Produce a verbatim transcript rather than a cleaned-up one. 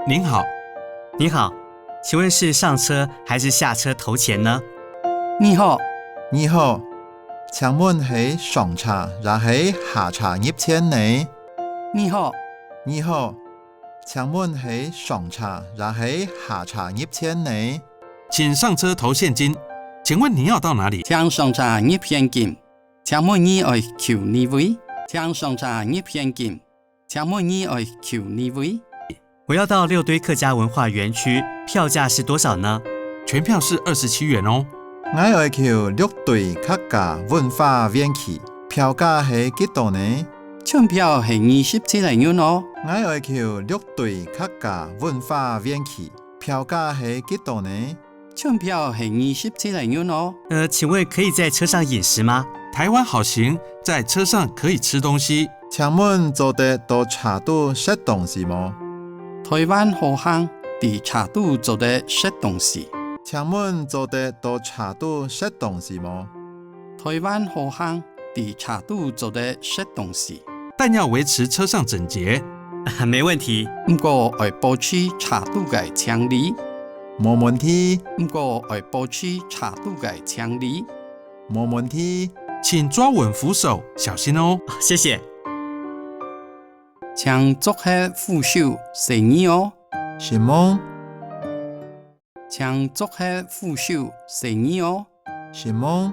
您好，您好，请问是上车还是下车投钱呢？你好，你好，請問係上車也係下車入錢呢？你好，你好，請問係上車也係下車入錢呢？請上車投現金。请问你要到哪里？请上车入现金。请问你爱去哪位？请上车入现金。请问你爱去哪位？我要到六堆客家文化园区，票价是多少呢？全票是二十七元哦。𠊎愛去六堆客家文化園區，票價係幾多呢？全票係二十七个銀哦。𠊎愛去六堆客家文化園區，票價係幾多呢？全票係二十七个銀哦。呃，请问可以在车上饮食吗？台湾好行在车上可以吃东西。请問做得到車肚食東西無？台湾好行，在车肚做得食东西。请问做得到车肚食东西無？台湾好行，在车肚做得食东西。但要维持车上整洁。没问题。毋过爱保持车肚个清理。无问题。毋过爱保持车肚个清理。无问题。请抓稳扶手，小心哦。谢谢。请捉核扶手，细義哦。承蒙。请捉核扶手，细義哦。承蒙。